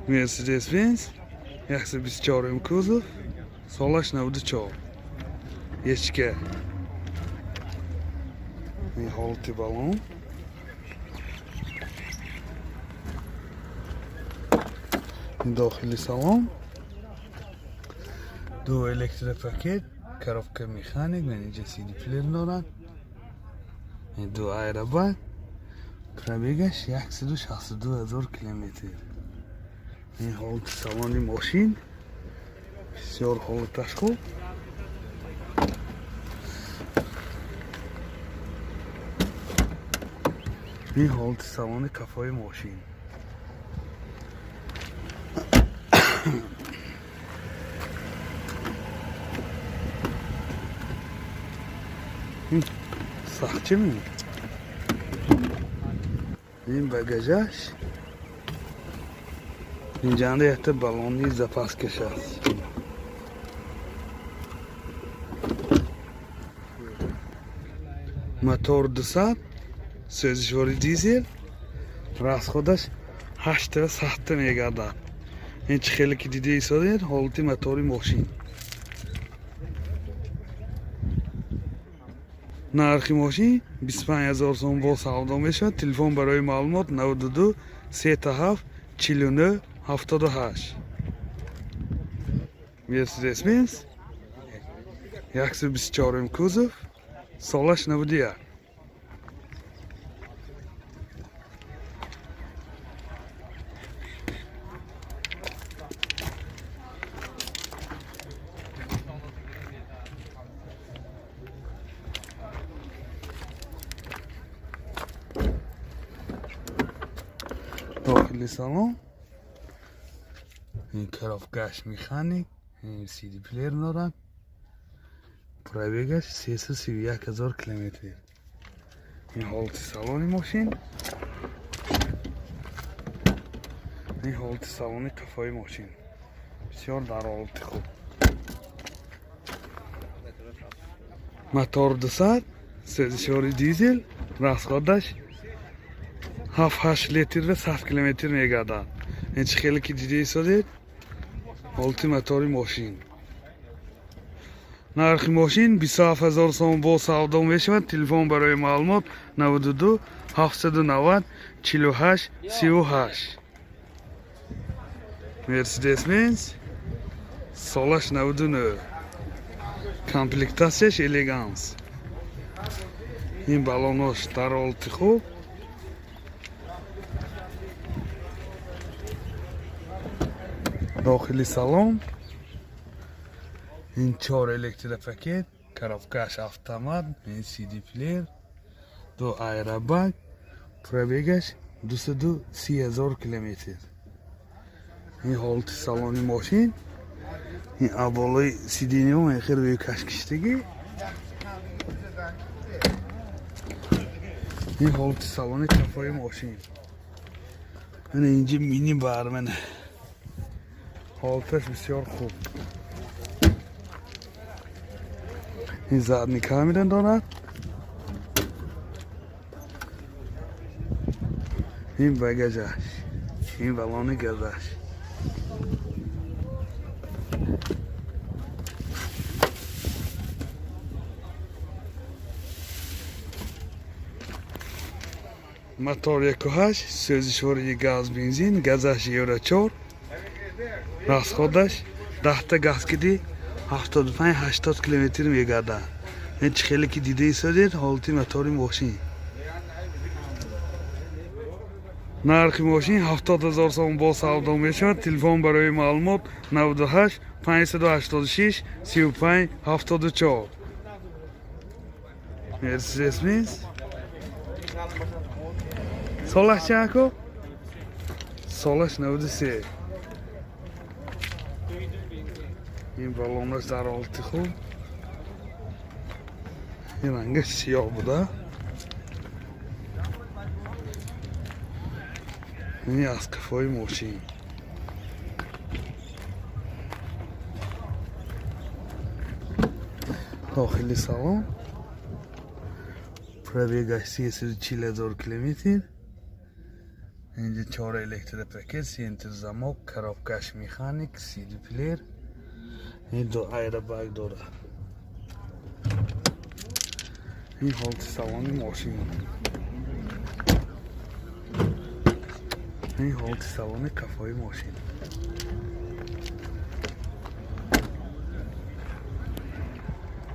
Мерседес Бенз 124 кузов, солаш 94, ечка. Ин ҳолати балон. Дохили салон ду электропакет, коробка механик, инҷа CD плеер дорад, ду аэробак, пробегаш 162 000 километр. Ин ҳолати салони мошин, бисёр ҳолаташ хуб. Ин ҳолати салони кафои мошин. Сахчи ми? Ин багажаш. Инҷанда якта баллони запаскаш аст. Мотор 200, сӯзишвори дизел, расходаш ҳаштава сахта мегардад. Ин чӣ хеле ки дида истодед, ҳолати мотори мошин. Нархи мошин 25 000 сом, бо савдо мешавад. Телефон барои маълумот 92 37 49 78. Мерседес Бенз 124 кузов, солаш 91. Дохили салон ин коробкаш механик, ин CD плеер дорад, пробегаш 331 000 километр. Ин ҳолати салони мошин, ин ҳолати салони қафои мошин, бисёр дар ҳолати хуб. Мотор 200, сӯзишвори дизел, расходаш 7-8 литр ва 100 километр мегардад. Ин чӣ хеле ки дида истодед, ҳолати мотори мошин. Нархи мошин 27 000 сом, бо савдо мешавад. Телефон барои маълумот 92 790 48 38. Мерседес Бенз, солаш 99, комплектатсияш элеганс. Ин баллонош дар ҳолати хуб. Дохили салон ин чор электропакет, коробкаш автомат, ин CD плеер, ду аэробак, пробегаш 230 000 километр. Ин ҳолати салони мошин. Ин аболои сиденьяо мехел рӯи кашкиштагӣ. Ин ҳолати салони кафои мошин. Мана инҷа мини бар, мана ҳолаташ бисёр хуб. Ин задний камера дорад. Ин багажаш, ин баллони газаш. Мотор 1,8, сӯзишвории газ бензин, газаш евро 4, расходаш 10-та газ киди 75-80 километр мегардад. Ин чӣ хеле ки дида истодед, ҳолати мотори мошин. Нархи мошин 70 000 сом, бо савдо мешавад. Телефон барои маълумот 98 586 35 74. Мерседес Бенз солаш чанд ку? Солаш 93. Ин баллонаш дар ҳолати хуб. Ин рангаш сиёҳ буда. Ин аз қафои мошин. Дохили салон пробегаш 340 000 километр. Инҷа чор электропакет, центр замок, коробкаш механик, CD плеер, ин ду аэробаг дорад. Ин ҳолати салони мошин. Ин ҳолати салони қафои мошин.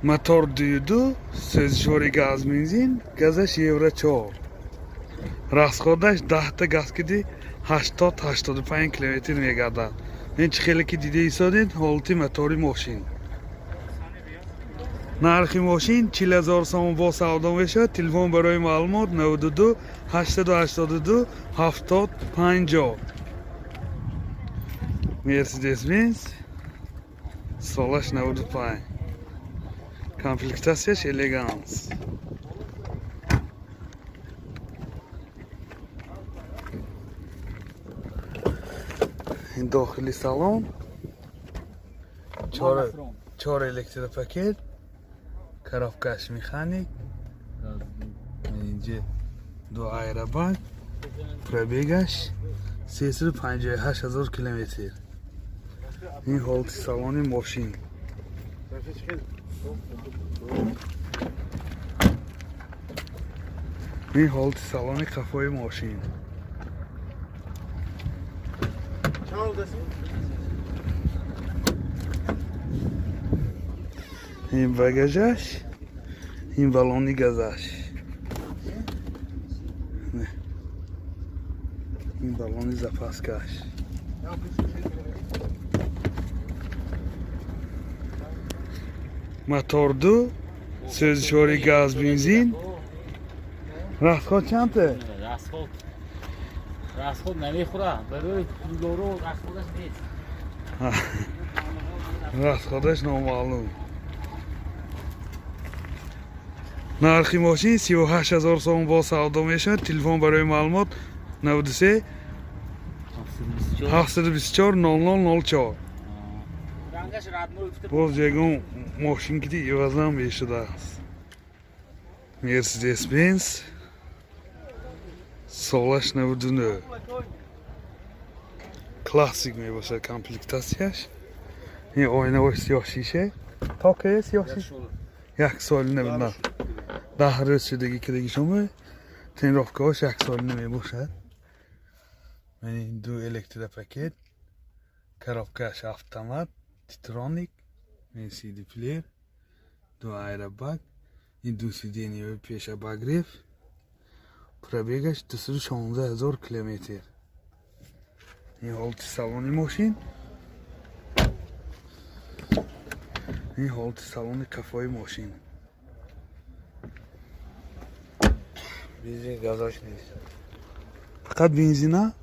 Мотор 2.2, сӯзишвори газ бензин, газаш евро 4. Расходаш 10та газ киди 80-85 километр мегардад. Ин чӣ хеле ки дида истодед, ҳолати мотори мошин. Нархи мошин 40 000 сомон бо савдо мешавад. Телефон барои маълумот 92 882 70 50. Мерседес Бенз солаш 95. Комплектацияш элеганс. Ин дохили салон чор электропакет, коробкаш механик, инҷа ду аэробаг, пробегаш 358 000 километр. Ин ҳолати салони мошин. Ин ҳолати салони қафои мошин. Ин багажаш, ин балони газаш. Ин балони запаскаш. Мотор 2, сӯзишвори газ бензин. Расход чандта? Расход намехӯра. Барои пулдоро расходаш нест. Расходаш номаълум. Нархи мошин 38 000 сомон бо савдо мешавад. Телефон барои маълумот 93 724 0004. Боз ягон мошин киди иваз намешудааст. Мерседес Бенз солаш 99. Классик мебошад комплектацияш. Ин оинаҳои сиёҳ шиша. То ке сиёҳ шиша? Як соли 99. 10 рӯз шудагӣ кидаги шумо. Тонировкаҳош як соли намебошад. Ин ду электропакет, коробкаш автомат, Титроник, ин CD плеер, ду аэробаг, ин ду сиденьяи пеш обогрев, пробегаш 216 000 километр. Ин ҳолати салони мошин. Ин ҳолати салони қафои мошин. Бензин газаш нест. Фақат бензина?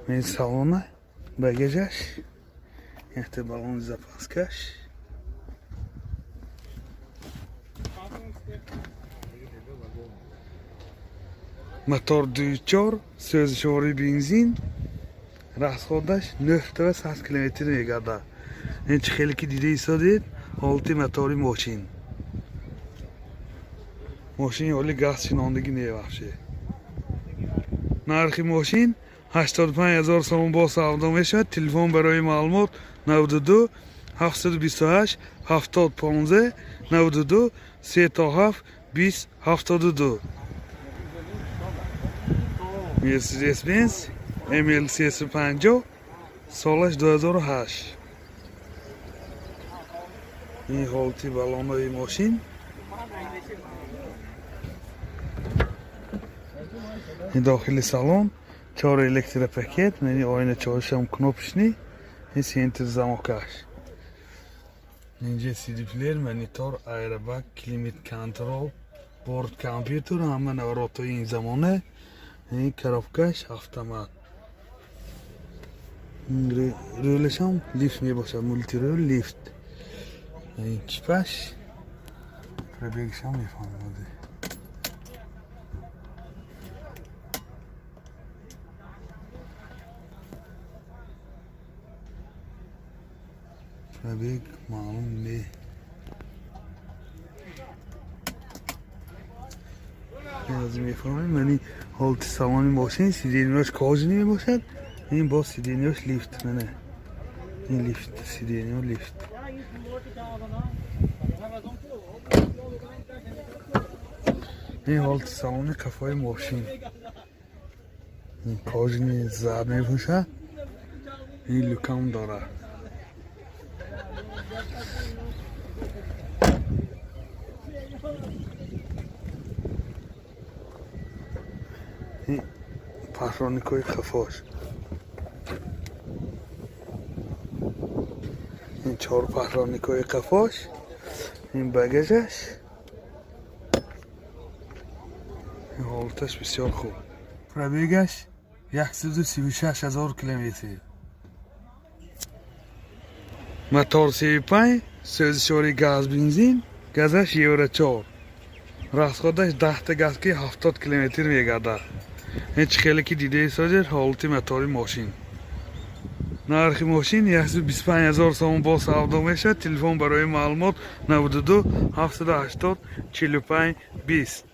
Ин салона, багажаш, якта балони запаскаш. Мотор 2.4, сӯзишвори бензин, расходаш 9 та 100 километр мегардад. Ин чӣ хеле ки дида истодед, ҳолати мотори мошин. Мошин ҳоли газ шинондагӣ мебахшед. Нархи мошин 85 000 сомон бо савдо мешавад. Телефон барои маълумот 92 728 70 15, 92 3 7 20 72. Mercedes Benz ML 350 солаш 2008. Ин ҳолати балонои мошин. Ин дохили салон чор электропакет, мени оина чоршам кнопочный, ин центр замокаш. Инҷа CD плеер, монитор, аэробаг, климат контрол, борт компютер, ҳама наворотҳои ин замона. Ин коробкаш автомат. Рулашам лифт мебошад, мультирул лифт. Ин чипаш пробегшам мефаҳмад. Пробег маълум не. Ҳозир мефаҳмем. Мани ҳолати салони мошин: сиденья ш кожаный мебошад, ин боз сиденья ш лифт. Мана, ин лифт, сиденья лифт. Ин ҳолати салони қафои мошин, ин кожаный зард мебошад, ин люкам дорад. Ин поддаконник ҳои қафош, ин чор поддаконник ҳои қафош, ин багажаш. Ин ҳолаташ бисёр хуб. Пробег аш 136 000 километр. Мотор 35, сӯзишвори газ бензин, газаш евро 4, расход аш 10-та газ ки 70 километр мегардад. Ин чӣ хеле ки дидаи созед, ҳолати мотори мошин. Нархи мошин 125 ҳазор сомон, бо савдо мешавад. Телефон барои маълумот: 92 780 45 20.